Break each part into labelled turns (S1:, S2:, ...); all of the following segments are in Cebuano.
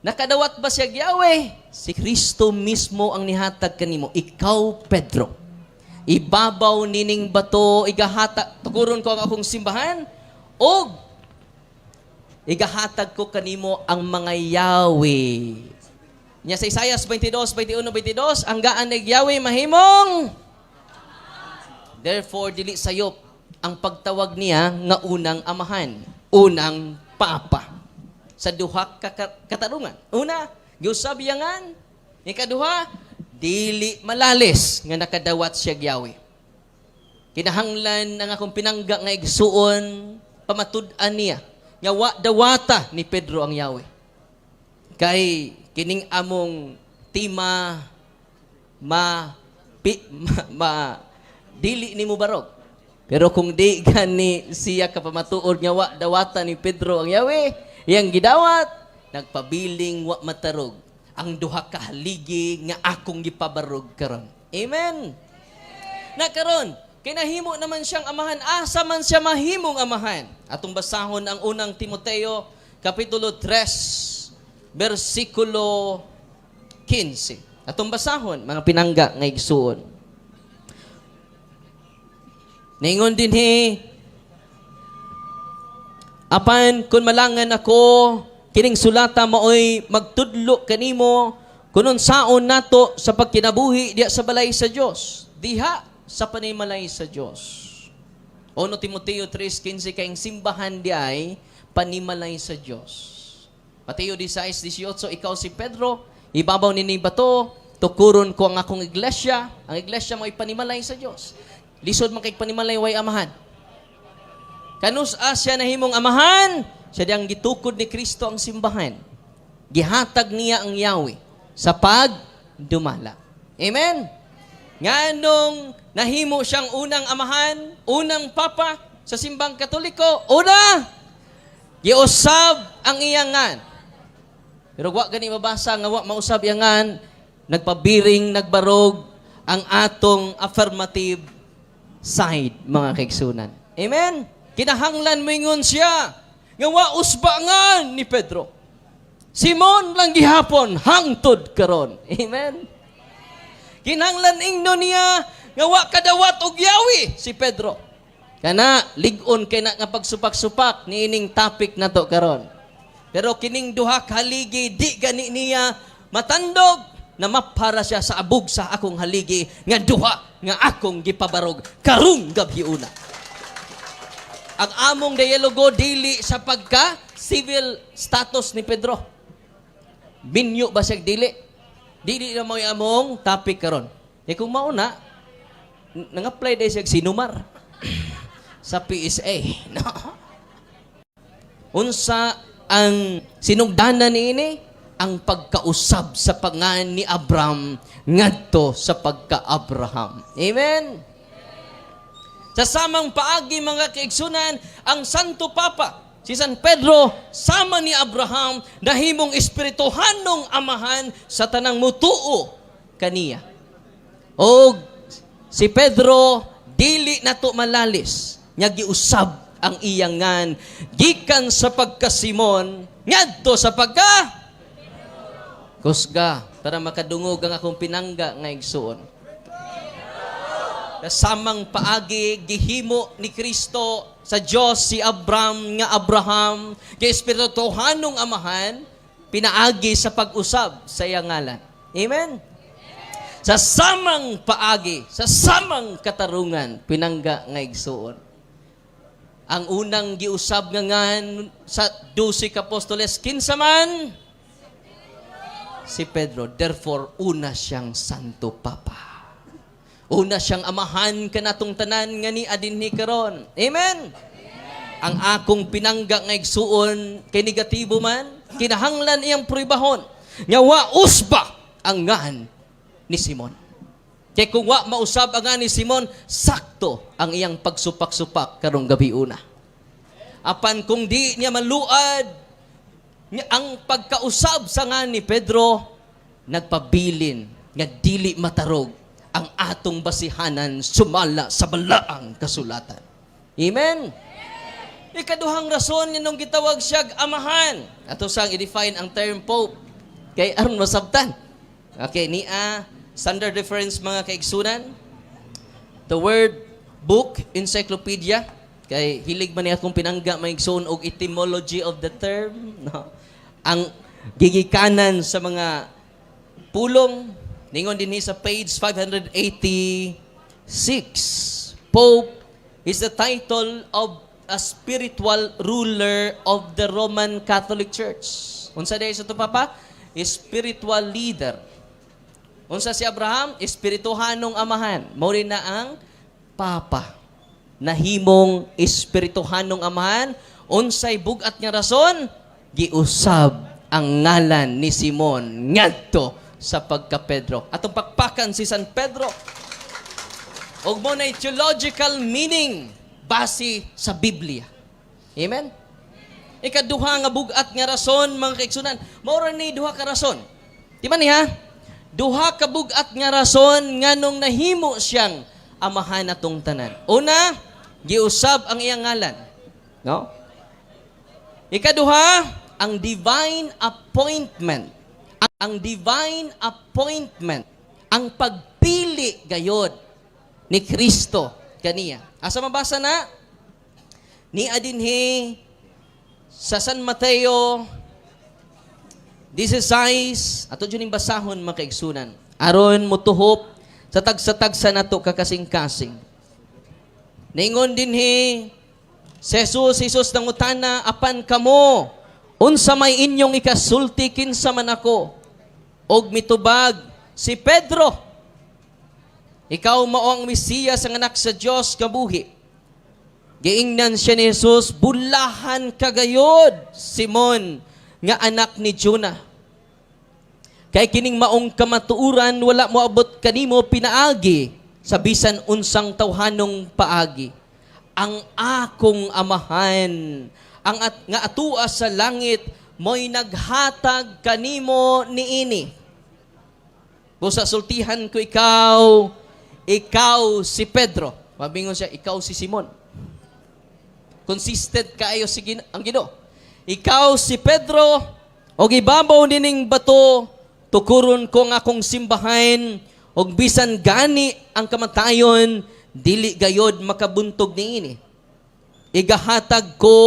S1: Nakadawat ba siya Yahweh? Si Kristo mismo ang nihatag kanimo. Ikaw, Pedro. Ibabaw nining bato, igahatag, tukuron ko ang akong simbahan, og igahatag ko kanimo ang mga Yahweh. Nya sa Isaias 22, 21, 22, ang gaan ni Yahweh mahimong. Therefore, dili sayop ang pagtawag niya nga unang amahan, unang papa. Sa duha ka katarungan. Una, giusab iyangan. Ikaduha, dili malalis nga nakadawat siya Yahweh. Kinahanglan ang akong pinangga nga igsuon, pamatud-an niya nga wa dawata ni Pedro ang Yahweh. Kay kining among tema ma, pi, ma, ma dili nimo barog. Pero kung di gani siya kapamatuod nga wa dawata ni Pedro ang Yahweh, iyang gidawat, nagpabiling wa matarog ang duha ka haligi nga akong gipabarog karon. Amen. Na karon, kinahimo naman siyang amahan, asa man siya mahimong amahan? Atong basahon ang Unang Timoteo kapitulo 3 bersikulo 15. Atong basahon, mga pinangga nga igsuon. Ningon dinhi, "Apan kung malangan ako, kining sulata maoy magtudlo kanimo kun unsaon nato sa pagkinabuhi diha sa balay sa Dios, diha sa panimalay sa Dios." 1 Timoteo 3:15, kay ang simbahan di ay panimalay sa Dios. Mateo 16:18, "Ikaw si Pedro, ibabaw nini bato, tukuron ko ang akong iglesia." Ang iglesia mo'y panimalay sa Dios. Lisod man kay panimalay way amahan. Kanus-a siya nahimong amahan? Siya diyang gitukod ni Kristo ang simbahan. Gihatag niya ang Yahweh sa pagdumala. Amen? Nganong nahimo siyang unang amahan, unang papa sa Simbang Katoliko? Una, giusab ang iyangan. Pero wa gani mabasa nga wa mausab iyangan, nagpabiring, nagbarog ang atong affirmative side, mga kaigsunan. Amen? Kinahanglan moingon siya nga wa usbangan ni Pedro. Simon lang gihapon hangtod karon. Amen? Kinahanglan ingno niya nga wa kadawat og Yahweh si Pedro. Kana lig-on kay na nga pagsupak-supak niining topic nato karon. Pero kining duha ka haligi di gani niya matandog na mapara siya sa abog sa akong haligi nga duha nga akong gipabarog karong gabi una. Ang among dialogo dili sa pagka civil status ni Pedro. Minyo ba siya dili? Dili na mo among topic karon. Eh kung mauna, nang-apply dahil siya sinumar sa PSA. No. Unsa ang sinugdanan niini? Ang pagkausab sa pangan ni Abram ngadto sa pagka-Abraham. Amen. Sa samang paagi, mga kaigsunan, ang Santo Papa, si San Pedro, sama ni Abraham, nahimong espirituhanong amahan sa tanang mutuo kaniya. Og si Pedro, dili nato malalis, nga giusab ang iyangan gikan sa pagka-Simon ngadto sa pagka. Kusga para makadungog ang akong pinangga nga igsuon. Kasamang paagi, gihimo ni Kristo sa Dios si Abram nga Abraham, kay espirituhanong amahan pinaagi sa pag-usab sa iyang ngalan. Amen. Sa samang paagi, sa samang katarungan, pinangga nga igsuon. Ang unang giusab nga ngan sa 12 ka apostoles, kinsa man? Si Pedro. Therefore, una siyang Santo Papa. Una siyang amahan kanatong tanan nga ni adinhi karon. Amen. Ang akong pinangga nga igsuon kay negatibo man, kinahanglan iyang pruebahon nga wa usba ang ngan ni Simon. Kay kung wa mausab ang ngan ni Simon, sakto ang iyang pagsupak-supak karong gabi una. Apan kung di niya maluad nga ang pagkausab sa ngan ni Pedro, nagpabilin nga dili matarog ang atong basihanan sumala sa balaang kasulatan. Amen? Ikaduhang rason nga nung gitawag siya amahan. Ato sang i-define ang term Pope. Kay aron masabtan. Okay, nia standard reference, mga kaigsunan. The Word Book Encyclopedia, kay hilig man ni akong pinangga, mga igsoon, og etymology of the term, no? Ang gigikanan sa mga pulong, ningon dinhi sa page 586, "Pope is the title of a spiritual ruler of the Roman Catholic Church." Unsa diay sa to, papa? Spiritual leader. Unsa si Abraham? Espirituhanong amahan. Mao rin na ang papa. Nahimong espirituhanong amahan. Unsay bugat nga rason? Giusab ang ngalan ni Simon ngadto sa pagka Pedro. Atong pakpakan si San Pedro. Og mao na theological meaning base sa Biblia. Amen? Ikaduha nga bugat nga rason, mga kaigsunan. Mao ra ni duha ka rason. Di ba niya? Duha ka bugat nga rason nganong nahimo siyang amahan natong tanan. Una, giusab ang iyang ngalan. No? Ikaduha, ang divine appointment. Ang divine appointment, ang pagpili gayod ni Kristo kaniya. Asa mabasa na? Ni adinhi sa San Mateo 16, ato dyan yung basahon, mga kaigsunan. Aron motuhop sa tagsa-tagsa nato kakasing-kasing. Ningon dinhi si Jesus, Jesus nangutana, "Apan kamo, unsa may inyong ikasulti kinsa man ako?" Og mitubag si Pedro, "Ikaw mao ang Mesiyas, ang anak sa Dios nga buhi." Giingnan siya ni Jesus, "Bulahan ka gayod, Simon, nga anak ni Jonah. Kay kining maong kamatuoran wala moabot kanimo pinaagi sa bisan unsang tawhanong paagi. Ang akong amahan, ang nga atua sa langit, mo'y naghatag kanimo niini. Busa sultihan ko ikaw, ikaw si Pedro." Mabingon siya, "Ikaw si Simon." Consistent kaayo si ang Ginoo. "Ikaw si Pedro, og ibabaw nining bato, tukuron ko ang akong simbahan, og bisan gani ang kamatayon, dili gayod makabuntog niini. Igahatag ko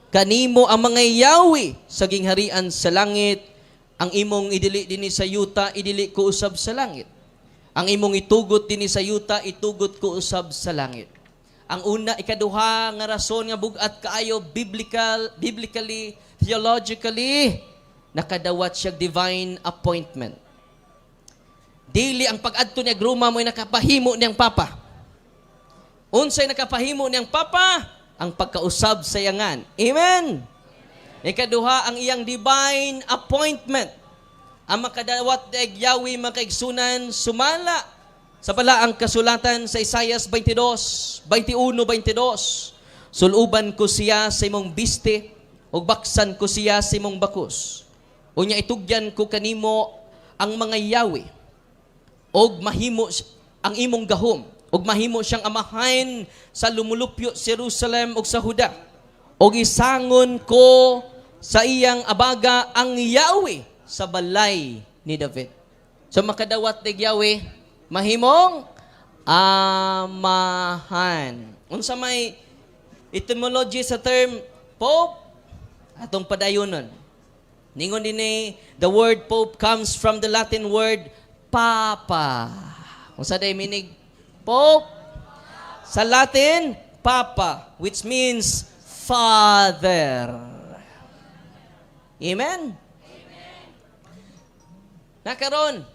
S1: kanimo ang mga yawi sa gingharian sa langit. Ang imong idili dinhi sa yuta, idili ko usab sa langit. Ang imong itugot dinhi sa yuta, itugot ko usab sa langit." Ang una, ikaduha nga rason nga bugat kaayo biblically, theologically, nakadawat siya divine appointment. Dili ang pag-adto niya Roma mo'y nakapahimo niyang papa. Unsay nakapahimo niyang papa? Ang pagkausab sa iyangan. Amen. Ikaduha, ang iyang divine appointment. Ang makadawat og yawi, mga kaigsunan, sumala sa balaang kasulatan sa Isaias 22, 21, 22. "Suluban ko siya sa imong biste, ug baksan ko siya sa imong bakus. Unya itugyan ko kanimo ang mga yawi, og mahimo ang imong gahom, ug mahimo siyang amahan sa lumulupyo sa Jerusalem ug sa Huda. Og isangon ko sa iyang abaga ang yawi sa balay ni David." So makadawat ni yawi, mahimong amahan. Unsa may etymology sa term Pope? Atong padayonon. Ningon dinhi, "The word Pope comes from the Latin word papa." Unsa day meaning Pope? Sa Latin, papa, which means father. Amen? Nakaron,